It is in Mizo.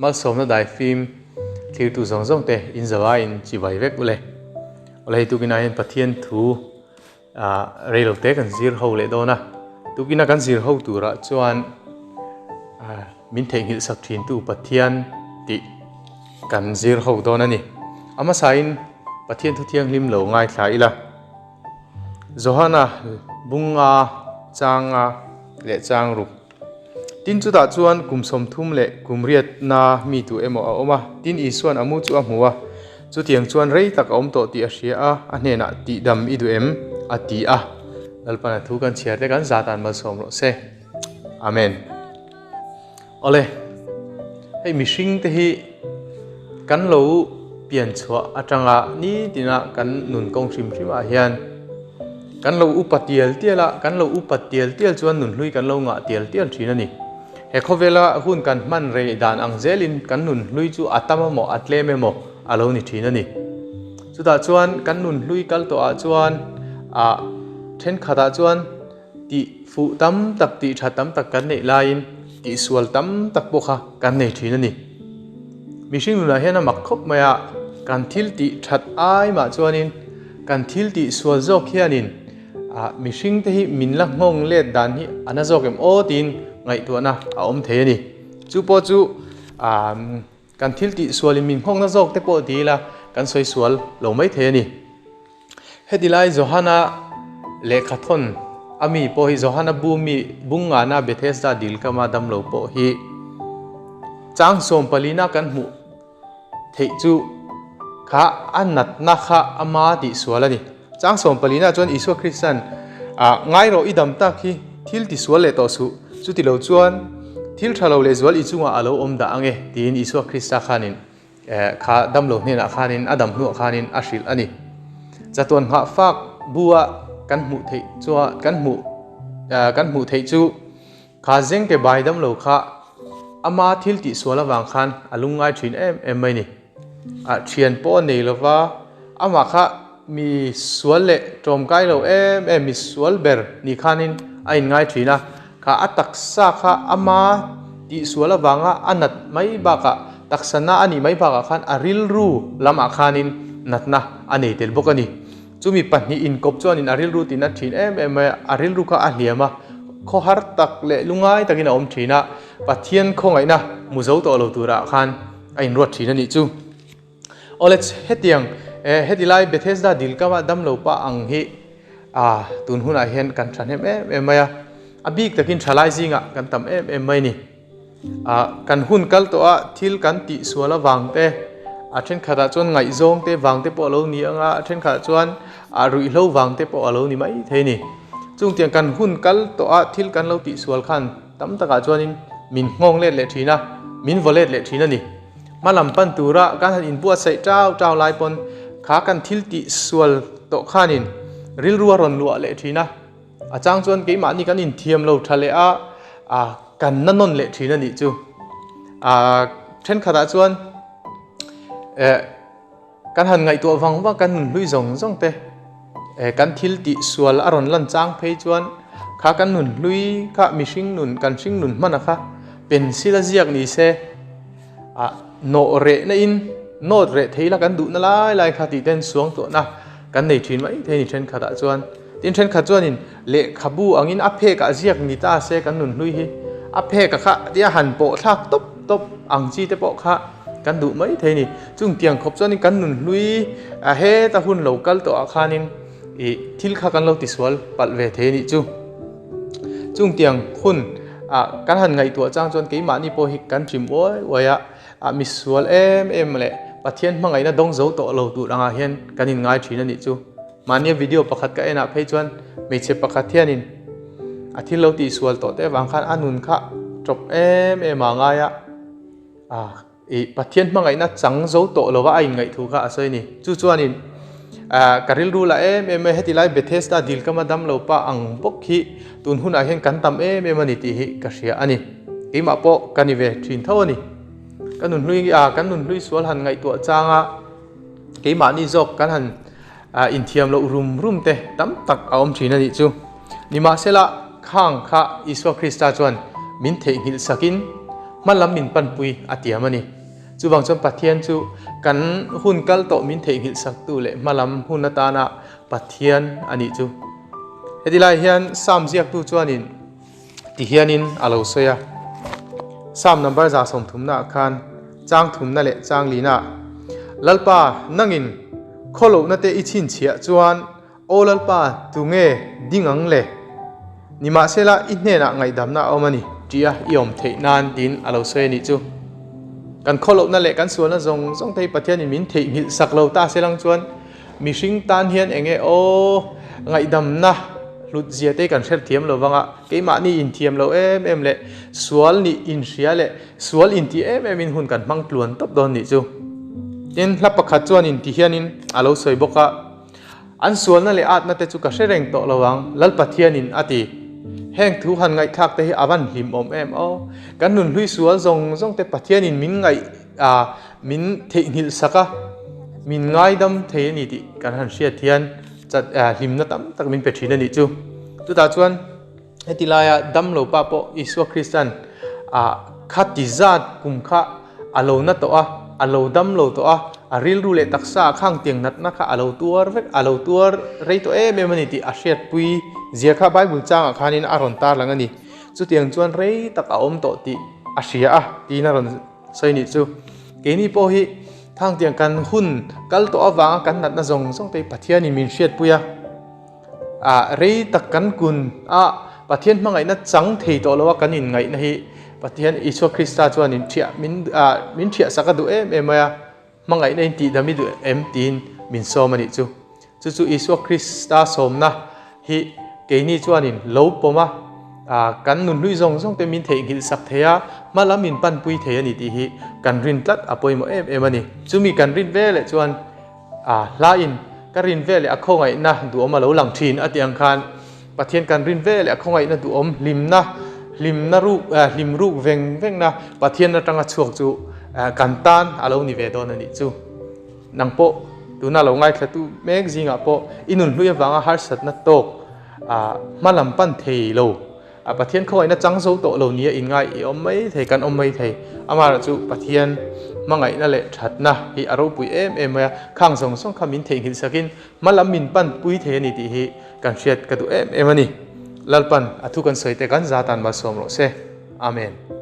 Malsawmna daifim thlirtu zawng zawng te in zo a in chibai vek ule. Awle hei tukin ah hian Pathian thu ah reilo te kan zir ho leh dawn a. Tukin a kan zir ho turah chuan ah min theihnghilh sak thin tu Pathian tih kan zir ho dawn a ni. A hmasain Pathian thu thianghlim lo ngaithla ila. Johana bunga changa leh chang ruk. Tin chutah chuan kum 30 leh kum riatna mi tu emaw a awm a, tin Isuan a mu chu a hmu a, chutiang chuan rei tak a awm tawh tih a hria a, a hnenah tihdam i duh em? a ti a. Lalpan a thu kan chhiar te kan zat an malsawm rawh se. Amen. Awle, hei mihring te hi kan lo pian chhuah atanga nitina kan nun kawng hrim hrim ah hian kan lo upa tial tial a, kan lo upa tial tial chuan nun hlui kan lo ngah tial tial thin a ni. He khawvela hun kan hman rei dan ang zelin kan nun hlui chu a tam emaw a tlem emaw a lo ni thin a ni. Chutah chuan kan nun hlui kal tawh ah chuan ah thenkhatah chuan Tih fuh tam tak, tih tha tam tak kan neih laiin tih sual tam tak pawh kha kan nei thin a ni. Mihring nunah hian a mak khawp mai a, kan thil tih that ai mah chuanin kan thil tih sual zawk hianin mihring te hi min la nghawng let dan hi a na zawk em aw tiin ngaihtuahna a awm thei a ni. Chu pawh chu kan thil tih sualin min nghawngna zawk te pawh ti ila kan sawi sual lo mai thei a ni. Heti lai Johana lehkhathawn a mi pawh hi Johana bu mi Bungngana Bethesda dil kama damlo pawh hi chang 14na kan hmuh theih chu kha a natna kha ama tih sual a ni. Chang 14na chuan Isua Kristan a ngai rawh i dam tak hi thil ti sual leh tawh suh chuti lo chuan thil tha lo leh zual i chungah a lo awm dah ange tiin Isua Krista khanin Kha damlo hnenah khanin a dam hnuah khanin a hrilh a ni. Chatuan nghah fak bua kan hmuh theih chuan kan hmuh kan hmuh theih chu kha zengte bai damlo kha ama thil tih sual avang khan a lungngai thin em em mai ni. A thian pawh a nei lova amah kha mi sual leh tawmkai lo em em mi sual ber ni khanin a inngai thin a, kha a taksa kha ama tih sual avanga a nat mai bakah taksa na a nih mai bakah khan a rilru lamah khanin natna a nei tel bawk a ni. Chumi pahnih inkawp chuanin a rilru tih nat thin em em mai a, a rilru kha a hliam a, khawhar tak leh lungai takin a awm thin a, Pathian khawngaihna hmu zo tawh lo turah khan a inruat thin a nih chu. Awle hetiang heti lai Bethesda dil kama damlo pa ang hi a tun hunah hian kan thahnem em em mai a, a bik takin thalai zingah kan tam em em mai ni. A kan hun kal tawh a thil kan tih sual avang te, a thenkhatah chuan ngaihzawng te vang te pawh a lo ni ang a, a thenkhatah chuan a ruihhlo vang te pawh a lo ni mai thei ni. Chungtiang kan hun kal tawh a thil kan lo tih sual khan tam takah chuanin min nghawng let leh thin a, min vaw let leh thin a ni. Hmalam pan tura kan han inbuatsaih tau tau lai pawn kha kan thil tih sual tawh khanin rilru a rawn luah leh thin a, a chang chuan keimahni kan inthiam lo tha leh a, a kan na nawn leh thin a nih chu. A thenkhatah chuan eh kan han ngaihtuah vang vang kan nun hlui zawng zawng te eh kan thil tih sual a rawn lan chang phei chuan kha kan nun hlui kha mihring nun kan hring nun hman a kha pencil a ziak ni se a nawh reh na in nawt reh thei la kan duh na lai lai kha tih ten suang tawh na kan nei thin mai thei ni thenkhat ah chuan tin thenkhat chuan in lehkhabu angin a phek ah ziak ni ta se kan nun hlui hi a phek a kha tia han pawh thlak tawp tawp ang chi te pawh kha kan duh mai thei ni chung tiang khawp chuan in kan nun hlui a heta hun lo kal tawh ah khanin ih thil kha kan lo tisual palh ve thei a nih chu. Chung tiang hun ah kan han ngaihtuah chang chuan keimahni pawh hi kan hrim uai uai a, ah misual em em leh Pathian hmangaihna dawng zo tawh lo tur angah hian kan inngai thin a nih chu. Mahnia video pakhat ka enah phei chuan hmeichhe pakhat hianin a thil lo tihsual tawh te avang khan a nun kha tawp em em a ngai a, ah Ih, Pathian hmangaihna chang zo tawh lova a inngaih thu kha a sawi a ni. Chu chuanin, ah, ka rilru la em em e, heti lai Bethesda dil kama dam lo pa ang bawk hi tun hunah hian kan tam em em a ni tih hi ka hria a ni. Keimah pawh ka ni ve thin tho a ni. Ka nun hlui, ah, kan nun hlui sual han ngaihtuah changa keimahni zawk kan han, ah, inthiam loh rum rum te tam tak a awm thin a nih chu. Nimahsela, khang kha Isua Krista chuan min theihnghilh sakin, Hmalam min panpui a tiam a ni. Chuvang chuan Pathian chu kan hun kal tawh min theihnghilh saktu leh hmalam hun atana Pathian a nih chu. Heti lai hian Psalm ziaktu chuanin ti hianin a lo sawi a. Psalm number 130 ah khan chang thumna leh chang lina Lalpa nangin khawlohna te i chhinchhiah chuan Aw Lalpa, tunge ding ang le? Nimahsela, i hnenah ngaihdamna a awm a ni, tia i awm theih nan tiin a lo sawi a nih chu. Kan khawlohna leh kan sualna zawng zawng te hi Pathianin min theihnghilh sak lo ta se lang chuan mihring tan hian eng nge aw ngaihdamna hlut zia te hi kan hre thiam lo vang a, keimahni inthiam lo em em leh sual nih inhria leh sual inti em em in hun kan hmang tluan tawp dawn nih chu. Tin, hla pakhat chuanin ti hianin a lo sawi bawk a. An sualna leh atna te chu ka hre reng tawh lo ang, Lal Pathianin a ti. Heng thu han ngaihthlak te hi a van hlim awm em aw. Kan nun hlui sual zawng zawng te Pathianin min ngaih a, min theihnghilh sak a, min ngaidam thei a ni tih kan han hriat hian chat hlimna tam tak min pe thin a nih chu. Chutah chuan heti laia damlo pa pawh Isua Kristan a kha ti zat kum kha a lo na tawh a, a lo dam lo tawh a, a rilru leh taksa ah khang tiang natna kha a lo tuar vek, a lo tuar rei tawh em em a ni tih a hriatpui zia kha Bible changah khanin a rawn tarlang a ni. Chutiang chuan rei tak a awm tawh tih a hria a tiin a rawn sawi nih chu. Keini pawh hi khang tiang kan hun kal tawh avanga kan natna zawng zawng te hi Pathianin min hriatpui a. Ah rei tak kan kun a, Pathian hmangaihna chang thei tawh lo a kan inngaihna hi Pathian Isua Krista chuan in thiah min ah min thiah sak a duh em em mai a, hmangaihna in tihdam i duh em tiin min sawm a nih chu. Chu chu Isua Krista sawmna hi keini chuanin lo pawm a, ah kan nunhlui zawng zawng te min theihnghilh sak thei a, hma lam min panpui thei a ni tih hi kan rin tlat a pawimawh em em a ni. Chumi kan rin veleh chuan A hlain ka rin ve leh a khawngaihna duhawm a lo lang thin a tih ang khan Pathian kan rin ve leh a khawngaihna duhawm hlimna, hlimna ruk, hlim ruk veng vengna Pathian atanga chhuak chu kan tan a lo ni ve dawn a nih chu. Nang pawh tuna lo ngaithlatu mek zingah pawh i nunhlui avanga harsatna tawk hmalam pan thei lo. A Pathian khawngaihna chang zo tawh lo nia inngai i awm mai thei, kan awm mai thei. Amaherawh chu Pathian hmangaihna leh thatna hi a ropui em em mai a, khang zawng zawng kha min theihnghilh sakin hma lam min panpui thei a ni tih hi kan hriat ka duh em em a ni. Lalpan a thu kan sawi te kan za tan malsawm rawh se. Amen.